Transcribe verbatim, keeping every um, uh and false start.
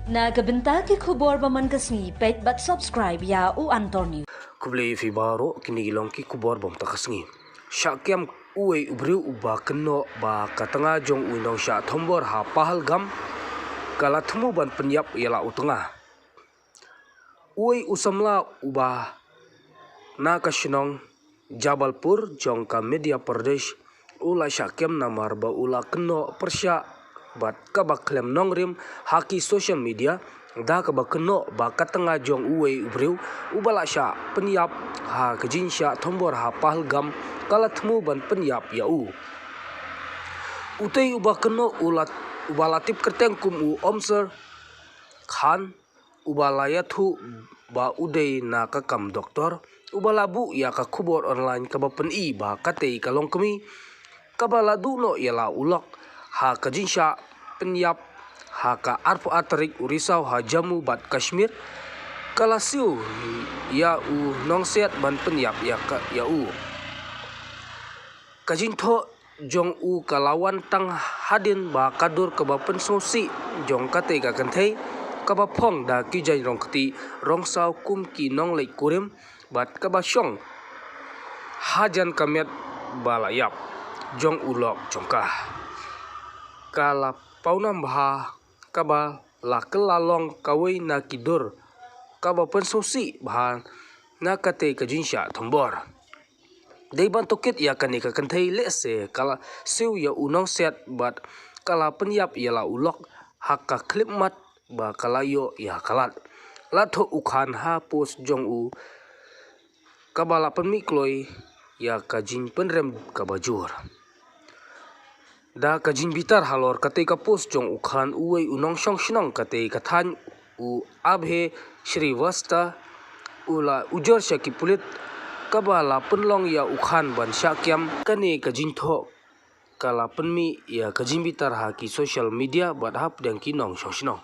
Na ka bynta ki khubor ba man ka sngi, peit bad subscribe ïa U Antor News. Khublei ïa phi baroh, kine ki long ki khubor ba mynta ka sngi. Shah kem uwei u briew uba kynnoh ba ka tnga jong u nongshah thombor ha Pahalgam ka la thmu ban pynïap ïa la u tnga. Uwei u samla uba na ka shnong Jabalpur jong ka Madhya Pradesh u la shah kem namar ba u la kynnoh pyrshah bad kaba khlem nongrim ha ki social media, da kaba kynnoh ba ka tnga jong uwei u briew uba la shah pynïap ha ka jingshah thombor ha Pahalgam ka la thmu ban pynïap ïa u. Utei uba kynnoh u la, uba la tip kyrteng kum u Omsar Khan, uba la ïathuh ba u dei na ka kam doktor, uba la buh ïa ka khubor online kaba pyni ba katei ka longkmie kaba la duh noh ïa la u lok ha ka jingshah pynïap ha ka arphew ar tarik u Risaw ha Jammu bad Kashmir, ka la siew ïa u nongsiat ban pynïap ïa ka, ïa u. Ka jingthoh jong u ka la wan tang hadien ba ka dur kaba pynsngewsih jong katei ka kynthei kaba phong da ki jaiñ rong kti rong saw kum ki nongleit kurim bad kaba shong hajan ka met ba la ïap jong u lok jong ka. Ka la pawnam bha kaba la kylla long kawei na ki dur kaba pynsngewsih bha na katei ka jingshah thombor. Dei ban tohkit ïa kane ka kynthei lehse ka la siew ïa u nongsiat bad ka la pynïap ïa la u lok ha ka khyllipmat ba ka la ïoh ïa ka lad. La thoh u Khan ha post jong u kaba la pynmih kloi ïa ka jingpynrem kaba jur. Da ka jingbitar halor katei ka post jong u Khan, uwei u nongshong shnong katei ka thaiñ u Abhay Shrivastava u la ujor sha ki pulit kaba la pynlong ïa u Khan ban shah kem. Kane ka jingthoh ka la pynmih ïa ka jingbitar ha ki social media bad hapdeng ki nongshong shnong.